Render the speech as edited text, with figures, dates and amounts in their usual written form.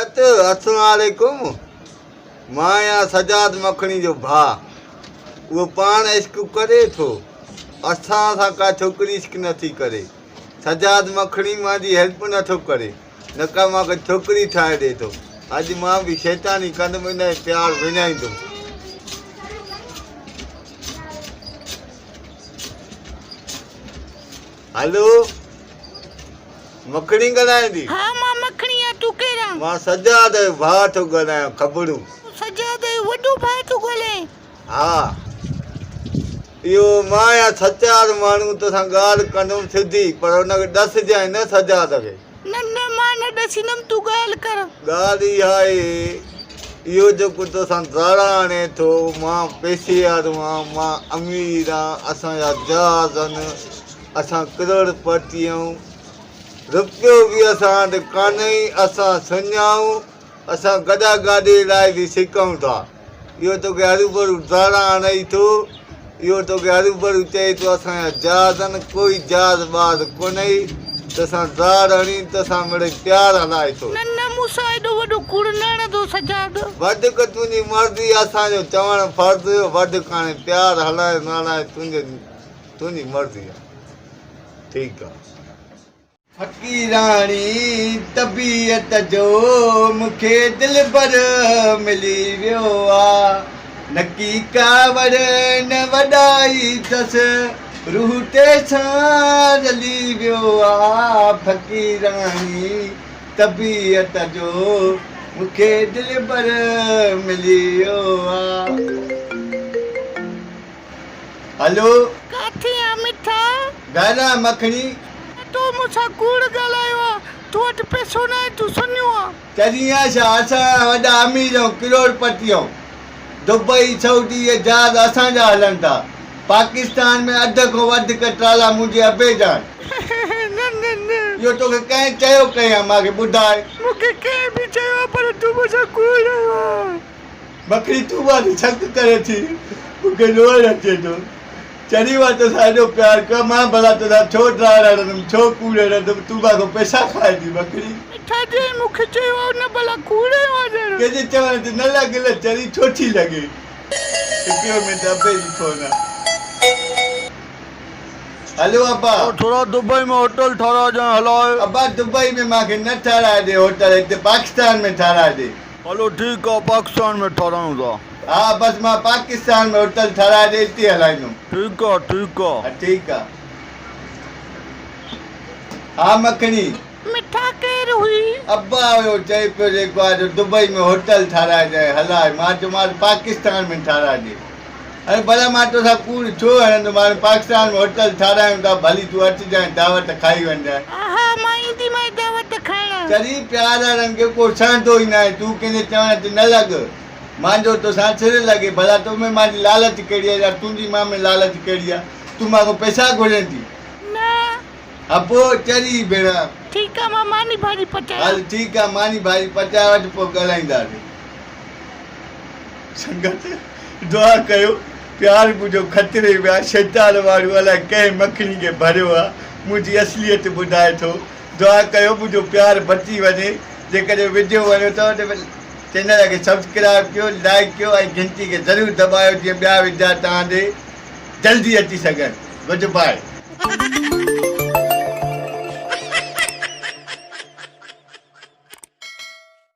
سنگت السلام عليڪم مان آهيان سجاد مکڻي جو ڀاء اهو پاڻ عشق ڪري ٿو اسان سان ڪا ڇوڪري عشق نٿي ڪري سجاد مکڻي مانجي هيلپ نٿو ڪري نه ڪا مان کي ڇوڪري ٺاهي ڏي ٿو اڄ مان به شيطاني ڪندم ان جو پيار وڃائيندم. هلو مکڻي ڳالهائيندي؟ ها مان مکڻي آهيان تون ڪير آن؟ مان سجاد جو ڀاء ٿو ڳالهايان کبڙو. تون سجاد جو وڏو ڀاء ٿو ڳالهائين؟ ها اهو مان آهيان سچار ماڻهو توسان ڳالهه ڪندم سڌي پر ان کي ڏسجانء نه سجاد کي. نه نه مان نه ڏسيندم تون ڳالهه ڪر. ڳالهه اها آهي اهو جيڪو توسان داڙا هڻي ٿو مان پئسي وارو آهيان مان امير آهيان اسان جا جهاز آهن اسان ڪروڙ پتي آهيون رپيو به اسان وٽ ڪانهي اسان سڃا آهيون اسان گڏا گاڏي لاء به سڪون ٿا اهو توکي هروڀرو داڙا هڻئي ٿو اهو توکي هروڀرو چئي ٿو اسان جا جهاز آهن ڪوئي جهاز باز ڪونهي توسان داڙ هڻي توسان مڙئي پيار هلائي ٿو. نه نه مون سان ايڏو وڏو ڪوڙ نه هڻندو سجاد. وڌيڪ تنهنجي مرضي اسان جو چوڻ فرض هيو وڌيڪ هاڻي پيار هلائي نه هلائي تنهنجي تنهنجي مرضي آ ٺيڪ آ. فقيراڻي طبيعت جو مونکي دلبر ملي ويو آ نڪي ڪاوڙ نه وڏائي ٿس روح تي سان رلي ويو آ فقيراڻي طبيعت جو مونکي دلبر ملي ويو آ. هلو. ڪاٿي آن مٺا؟ گهر آن مکڻي. تو مون سان ڪوڙ ڳالهايو آ. تو وٽ پئسو ناهي تون سڃو آن. چري آن ڇا اسان وڏا امير آهيون ڪروڙ پتي آهيون. دبئي سعودي اهي جهاز اسان جا هلن ٿا. پاڪستان ۾ اڌ کان وڌڪ ٽرالا منهنجي ابي جا آهن. نه نه نه. اهو توکي ڪنهن چيو ڪنهن آ مان کي ٻڌاء. مون کي ڪنهن به چيو آ پر تون مون سان ڪوڙ ڳالهايو آ. مکڙي تون مان تي شڪ ڪرين ٿي، مون کي روئڻ اچي ٿو. چري مان توسان ايڏو پيار ڪيو، مان ڀلا توسان ڇو ڊاڙ هڻندم، ڇو ڪوڙ هڻندم، تون مان کان پئسا کائين ٿي مکڙي. مٺا جنهن مون کي چيو آ ان ڀلا ڪوڙ هنيو آ ڄڻ. ڪنهن جي چوڻ تي نه لڳ نه چري ڇو ٿي لڳي. هڪڙو منٽ ابي جي فون آ. هلو ابا. ٿورا دبئي ۾ هوٽل ٺاراهجانء هلاء. ابا دبئي ۾ مان کي نه ٺاراهي ڏي هوٽل هتي پاڪستان ۾ ٺاراهي ڏي. هلو ٺيڪ آ پاڪستان ۾ ٺارايون ٿا. ها بس مان پاڪستان ۾ هوٽل ٺاراهي ڏي اتي هلائيندم. ٺيڪ آ ٺيڪ آ. ها ٺيڪ آ. ها مکڻي. مٺا ڪير هئي؟ ابا هيو چئي پيو جيڪو آ جو دبئي ۾ هوٽل ٺاراهي ڏي هلائي مان چيومانس پاڪستان ۾ ٺاراهي ڏي. اڙي ڀلا مان توسان ڪوڙ ڇو هڻندم هاڻي پاڪستان ۾ هوٽل ٺارايون ٿا ڀلي تون اچجانء دعوت کائي وڃجانء. ها مان اينديمانء دعوت کائڻ. چري پيار وارن کي ڪو سهندو ئي ناهي تون ڪنهن جي چوڻ تي نه لڳ مانجو توسان سر لڳي ڀلا تو ۾ مانجي لالچ ڪهڙي آهي يا تنهنجي مان ۾ لالچ ڪهڙي آهي تون مان کان پئسا گهرين ٿي. نه. ها پوء چري ڀيڻ. ٺيڪ آ مان ماني ڀاڄي پچايان. هل ٺيڪ آ ماني ڀاڄي پچائي وٺ پوء ڳالهائينداسين. سنگت دعا ڪيو پيار منهنجو خطري ۾ آ شيطان وارو الائي ڪنهن مکڻي کي ڀريو آ منهنجي اصليت ٻڌائي ٿو دعا ڪيو منهنجو پيار بچي وڃي جيڪڏهن وڊيو وڻيو اٿو ته چينل کي سبسڪرائب ڪيو لائيڪ ڪيو ۽ گهنٽي کي ضرور دٻايو جيئن ٻيا وڊيا توهان ڏي جلدي اچي سگهن گڊ باء.